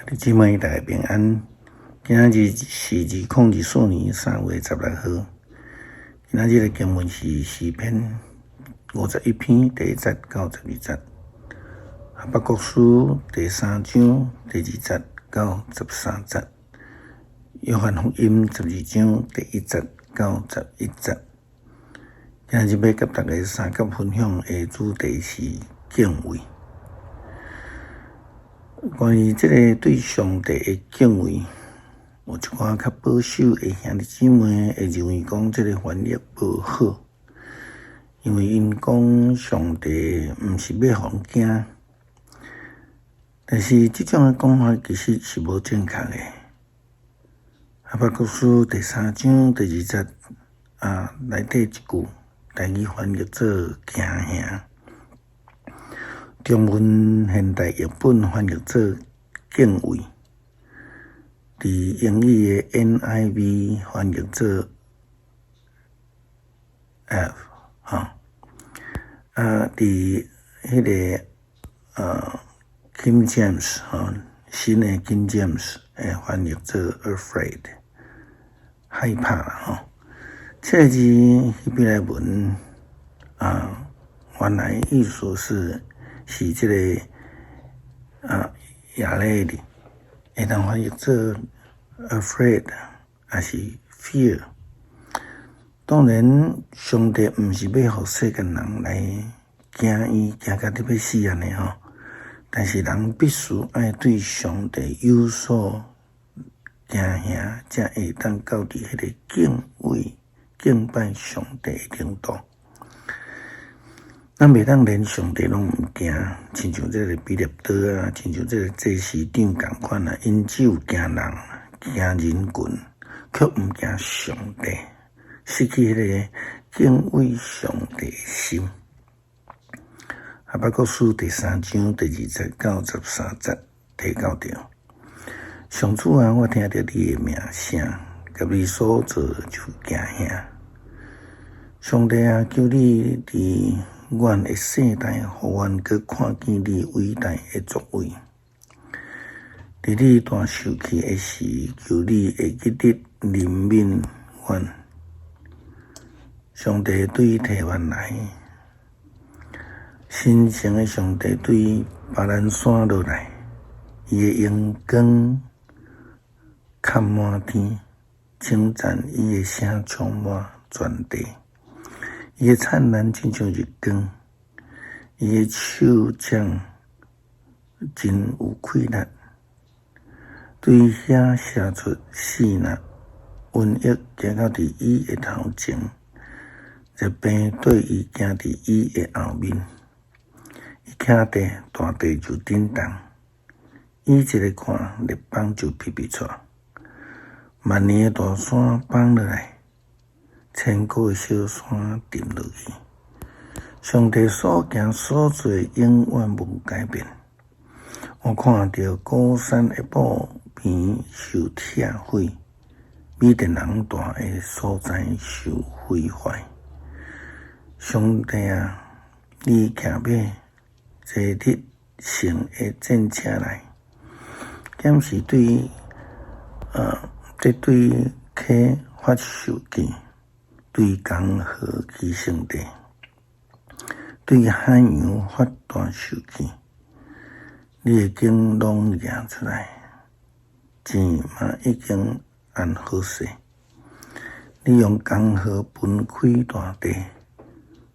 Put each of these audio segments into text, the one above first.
弟姊妹，大家平安。今仔日是2024年3月16號。今仔日的經文是詩篇51篇第1節到12節，哈巴谷書第三章第2節到13節，約翰福音12章第1節到11節。今仔日欲佮大家相佮分享的主題是敬畏。關於這个對上帝的敬畏，有一寡較保守的兄弟姊妹會認為講這个翻譯無好，因為𪜶講上帝毋是欲予人驚，但是這種的講法其實是無正確的。哈巴谷書第三章第二節啊，內底一句台語翻譯做驚嚇。中文現代譯本翻譯做敬畏，佇英語的 NIV 翻譯做 F 吼，啊，佇彼个King James 吼，新的 King James 會翻譯做 afraid，害怕啦吼。這个字希伯來文啊，原來意思是這个啊，亞勒的，會當翻譯做 afraid，抑是 fear。當然，上帝毋是欲予世間人來驚伊，驚甲得欲死按呢吼。但是人必須愛對上帝有所驚嚇，才會當到佇彼个敬畏、敬拜上帝的程度。咱袂當連上帝攏毋驚，親像這个比勒陀啊，親像這个祭司長仝款啊，𪜶只有驚人、驚人群，卻毋驚上帝，失去彼个敬畏上帝的心。哈巴谷書第三章第2節到13節提到著，上主啊，我聽著你的名聲，佮你所做就驚嚇。上帝啊，求你佇阮的世代，予阮閣看見你偉大的作為。佇你大受氣的時，求你會記得憐憫阮。上帝對提幔來，神聖的上帝對巴蘭山落來，伊的榮光崁滿天，稱讚伊的聲充滿全地。伊的燦爛親像日光，伊的手掌真有氣力，對遐射出爍爁，瘟疫行到佇伊的頭前，疾病綴伊行佇伊的後面。伊徛地，大地就震動；伊一个看，列邦就皮皮掣。萬年的大山崩落來，千古的小山沉落去。上帝所行所做永遠無改變。我看著高山的布棚受拆毀，米甸人住的所在受毀壞。上帝啊，你騎馬坐得勝的戰車來，敢是對這對溪發受氣，對江河起聖地，對海洋發大受氣，你的弓攏拿出來，箭嘛已經按好勢。你用江河分開大地，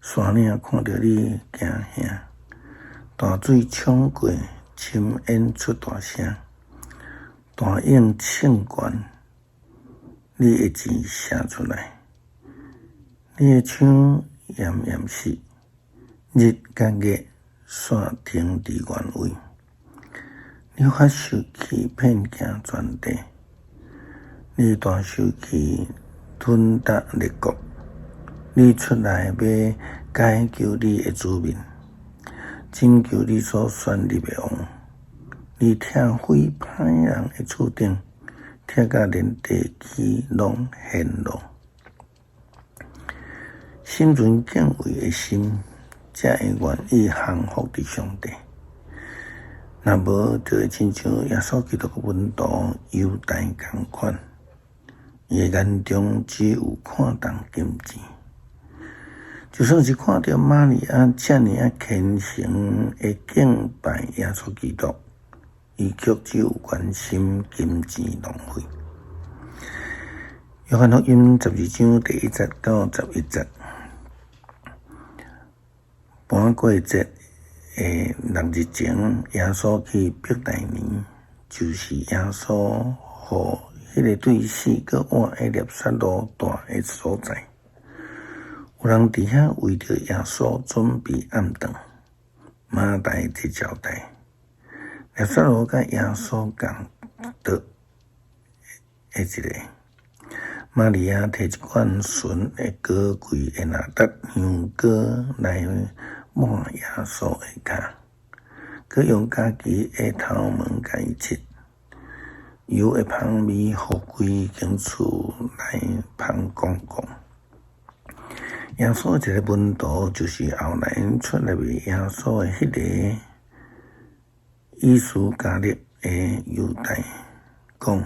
山嶺看著你驚嚇，大水衝過，深淵出大聲，大湧衝懸，你的箭射出來。你的槍嚴嚴實，日佮月煞停佇原位。你發受氣遍行全地，你大受氣吞逐列國。你出來欲解救你的子民，拯救你所選立的王。你拆毀歹人的厝頂，拆甲連地基攏陷落。心存敬畏的心，才會願意降服佇上帝。若無，就會親像耶穌基督的門徒猶大仝款，伊的眼中只有看重金錢。就算是看著瑪利亞遮爾仔虔誠的敬拜耶穌基督，伊卻只有關心金錢浪費。約翰福音12章第1節到11節，盤過節的6日前，耶穌去伯大尼，就是耶穌予彼個對死閣活的拉撒路蹛的所在。有人佇遐為著耶穌準備暗頓，馬大佇招待。拉撒路佮耶穌仝桌的一个。瑪利亞提一罐純的高貴的哪噠香膏來抹耶穌的跤，閣用家己的頭毛共伊拭，油的芳味予規間厝內芳公公。耶穌一个門徒，就是後來出來賣耶穌的彼个伊斯加略的猶大，講：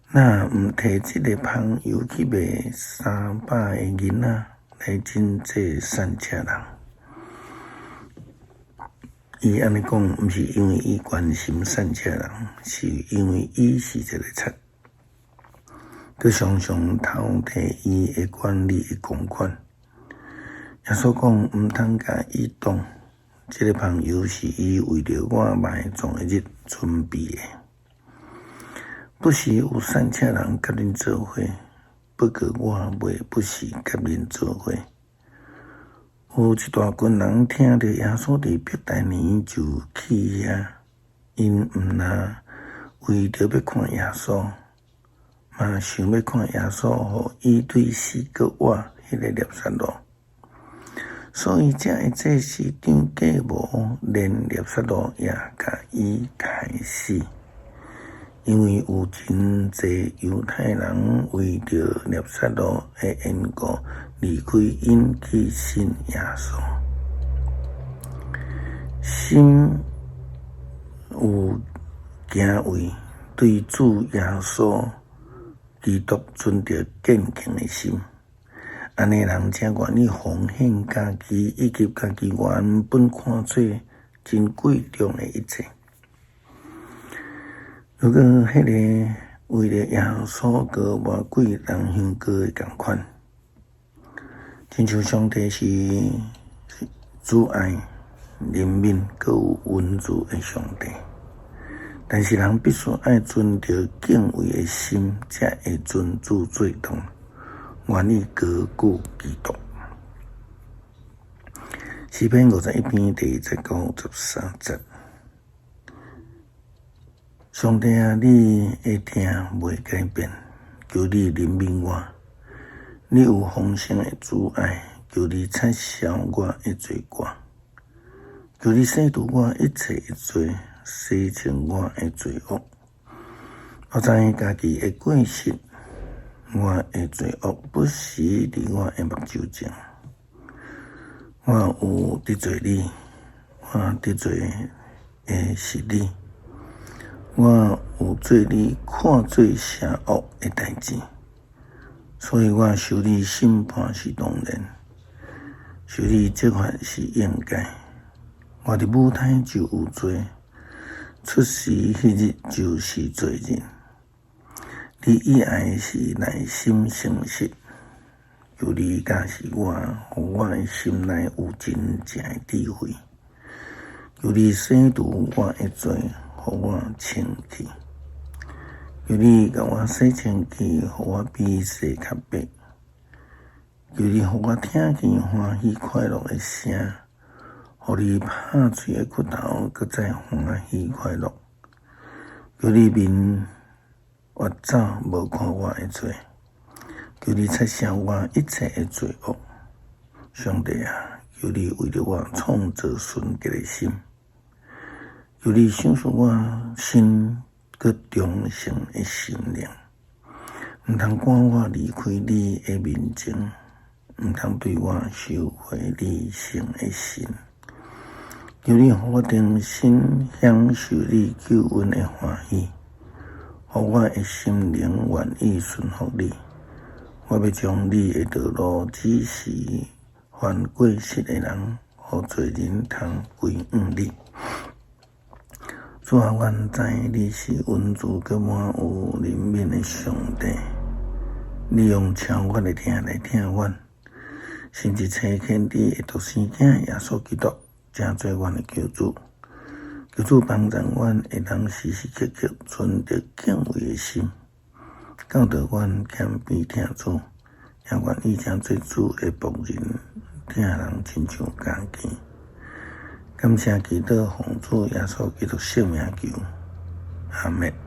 若毋提這个芳油去賣300个銀仔來賑濟散赤人？伊按呢講，毋是因為伊關心散赤人，是因為伊是一个賊，閣常常偷提伊的管理的公款。耶穌講：毋通共伊動，這个芳油是伊為著我埋葬的日準備的。不時有散赤人佮恁做伙，不過我袂不時佮恁做伙。有一大群人聽著耶穌佇伯大尼，就去遐，𪜶毋若為著欲看耶穌，嘛想欲看耶穌予伊對死閣活彼个拉撒路，所以才會祭司長計謀，連拉撒路也共伊害死。因為有真濟猶太人為著拉撒路的緣故，離開𪜶去信耶穌。心有敬畏，對主耶穌基督存著虔敬的心，按呢人才願意奉獻家己，以及家己原本看做真貴重的一切。如果彼个為著耶穌膏抹貴人香膏的仝款，親像上帝是慈愛、憐憫、閣有恩慈的上帝，但是人必須愛存著敬畏的心，才會尊主做大，願意高舉基督。詩篇51篇第1節到13節。上帝啊，你的疼袂改變，求你憐憫我。你有豐盛的慈愛，求你擦消我的罪過，求你洗除我一切的罪，洗淨我的罪惡。我知影家己的過失，我的罪惡不時佇我的目睭前。我有得罪你，我得罪的是你。我有做你看做邪惡的代誌，所以我受你審判是當然，受你責罰是應該。我佇母胎就有罪，出世彼日就是罪人。你喜愛的是耐心誠實，求你教示我，予我的心內有真正的智慧。求你洗除我的罪，予我清氣。求你共我洗清氣，予我比雪較白。求你予我聽見歡喜快樂的聲，予你拍碎的骨頭閣再歡喜快樂。求你面越走，無看我的罪。求你擦消我一切的罪惡。上帝啊，求你為著我創造純潔的心。求你賞賜我新閣忠誠的心靈，毋通趕我離開你的面前，毋通對我收回你聖的神。求你予我重新享受你救恩的歡喜，予我的心靈願意順服你。我欲將你的道路指示凡過失的人，予罪人通歸向你。主啊，阮知你是恩慈閣滿有憐憫的上帝，你用超越的疼來疼阮，甚至差遣你的獨生子耶穌基督，成做阮的救主。求主幫助阮會當時時刻刻存著敬畏的心，教導阮謙卑疼主，也願意成做主的僕人，疼人親像家己。感謝祈禱，奉主耶穌基督聖名求，阿們。